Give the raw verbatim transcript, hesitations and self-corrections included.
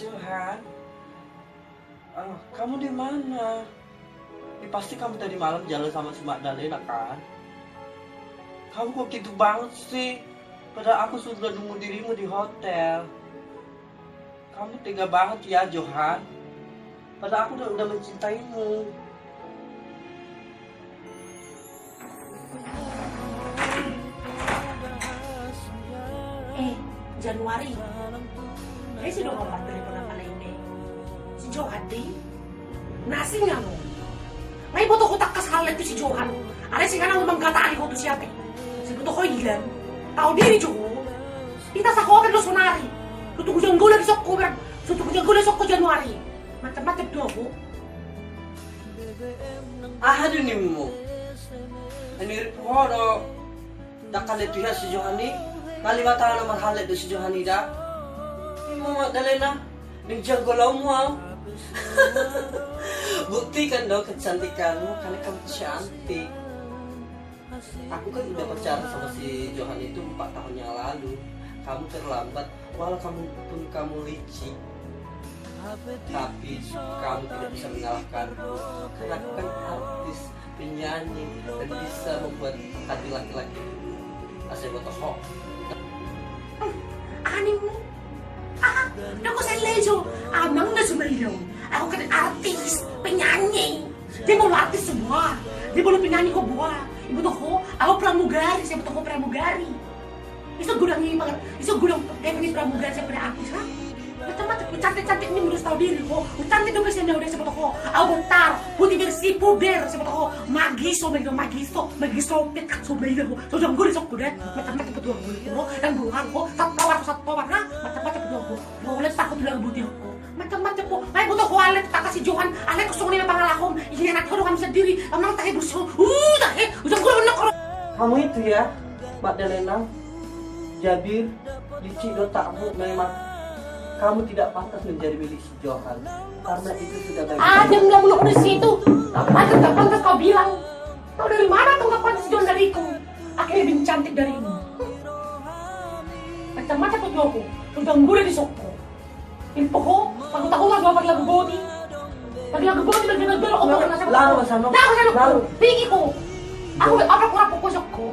Johan, ah, kamu di mana? Ini pasti kamu tadi malam jalan sama si Magdalena, kan? Kamu kok gitu banget sih? Padahal aku sudah nunggu dirimu di hotel. Kamu tega banget ya, Johan. Padahal aku udah, udah mencintaimu. Eh, Januari. Ai si dongan partelepon na pala i be. Si Johan do i. Na asing anu. Nga iboto ho tangkas hallet tu si Johan. Alai singkana manggatali ho tu si ape. Sai iboto ho ilan. Tau diri jo ho. Ita sahotan do sonari. Tutu hujanggola disok ho ber-, tutu hujanggola disok ho Januari. Macam-macam do ho. Aha do nimmu? Ani rip ho do. Ndang hallet tu hita si Johan i. Nga lima taon na marhallet do si Johan i da. Nimmu Magdalena. Ning janggolamu au. Buktikan dong kecantikanmu, karena kamu cantik. Aku kan udah pacaran sama si Johan itu empat tahun yang lalu. Kamu terlambat, walau kamu pun kamu licik, tapi kamu tidak bisa mengalahkanku. Karena aku kan artis, penyanyi, dan bisa membuat hati laki-laki. Asal iboto ho. Animu. Ah, doko sai lejo. Amang na sumayo. Aku kan artis, penyanyi. Dia mau artis semua. Dia mau penyanyi kok buah. Iboto ho, aku pramugari, sai iboto ho pramugari. Iso godang i, iso godang, eh, ini pramugari sai artis, ha? Macam-macam, cantik-cantik ni menurut tahu diri ho. Cantik dong biasanya udah sai iboto ho. Aku bentar, putih bersih puber sai iboto ho. Magiso, magiso, magiso, magiso, pekat so magiso. So janggol sok kudet. Macam-macam petuang ho. Dan buang ho, sat tower, sat tower, ha? Macam-macam petuang ho. Mau lihat takut bilang putih ho. Macam-macam ho. Mai iboto ho hallet tangkas si Johan. Hallet kosong ni pangalahom. Ini anak kau dengan sendiri. Amang tahe busuk. Uh, tahe. Ujang gua nak. Kamu itu ya, Magdalena, Jabir, licik do otakmu memang. Kamu tidak pantas menjadi milik si Johan, karena itu sudah bagian. Ada yang bilang lu di situ. Tak pantas, tak pantas kau bilang. Tahu dari mana kau tak pantas si Johan dariku? Akhirnya lebih cantik darimu. Macam-macam petuang ho. Ujang gua disok ho. Iboto ho, aku tahu lah dua pagi lagu boti. Pagi lagu boti, pagi lagu boti, aku pernah sama. Lalu, sama. Lalu, sama. Lalu. Tinggi ho. Aku apa kurang fokus ho.